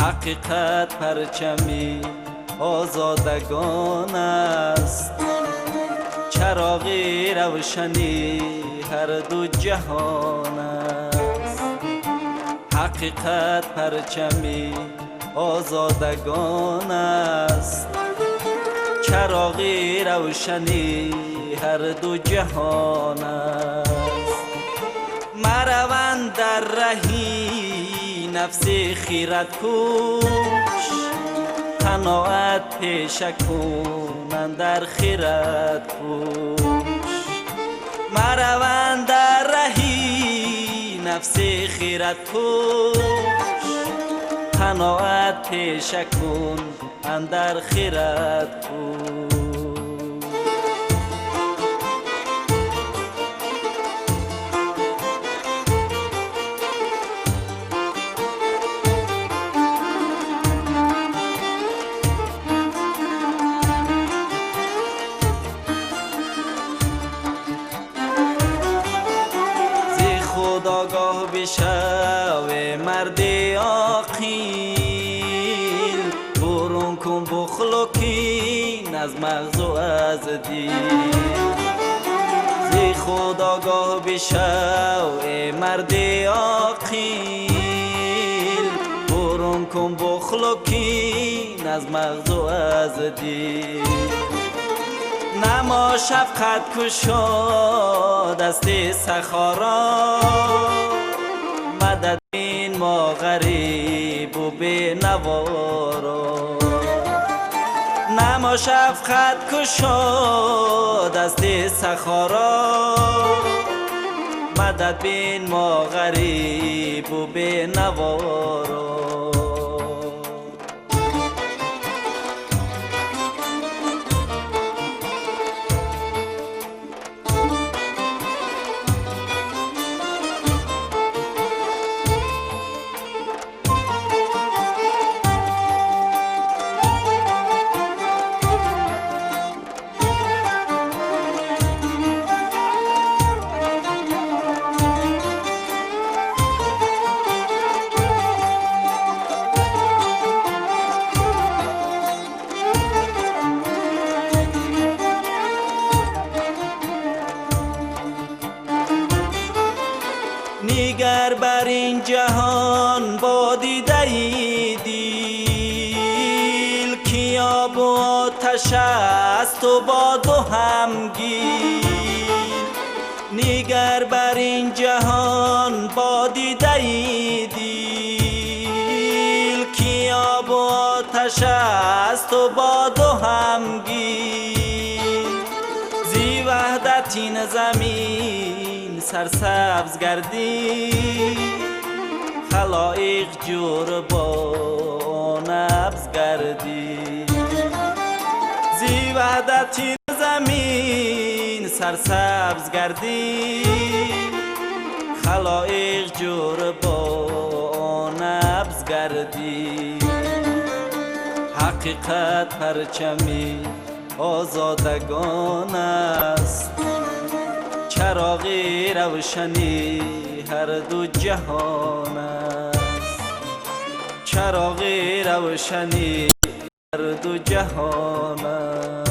Ҳақиқат парчами озодагон аст, чароғи равшани ҳар ду ҷаҳон аст. Ҳақиқат парчами озодагон аст, чароғи равшани ҳар ду ҷаҳон аст. Мараванд дар раҳи нафси хират кӯш, қаноат пеша кун андар хират кӯш. Мараванд дар раҳи нафси хират кӯш, қаноат пеша кун андар хират кӯш. Огоҳ бишав марди оқил, бурун кун бухлу кин аз мағзу аз дил. Зи худ огоҳ бишав марди оқил, бурун кун бухлу кин аз мағзу аз дил. Намо шафқат кушо дасти сахоро, мадад ин мо ғарибу бенаворо. Намо шафқат кушо дасти сахоро, мадад ин мо ғарибу бенаворо. Нигар бар ин ҷаҳон бо дидаи дил, ки обу оташ асту боду ҳамгил. Нигар бар ин ҷаҳон бо дидаи дил, ки обу оташ асту боду ҳамгил. Зи ваҳдат ин замин сарсабз гардид, халоиқ ҷур бо набз гардид. Зи ваҳдат ин замин сарсабз гардид, халоиқ ҷур бо набз гардид. Ҳақиқат парчами озодагон аст, чароғи равшани ҳар ду ҷаҳон аст. Чароғи равшани ҳар ду ҷаҳон аст.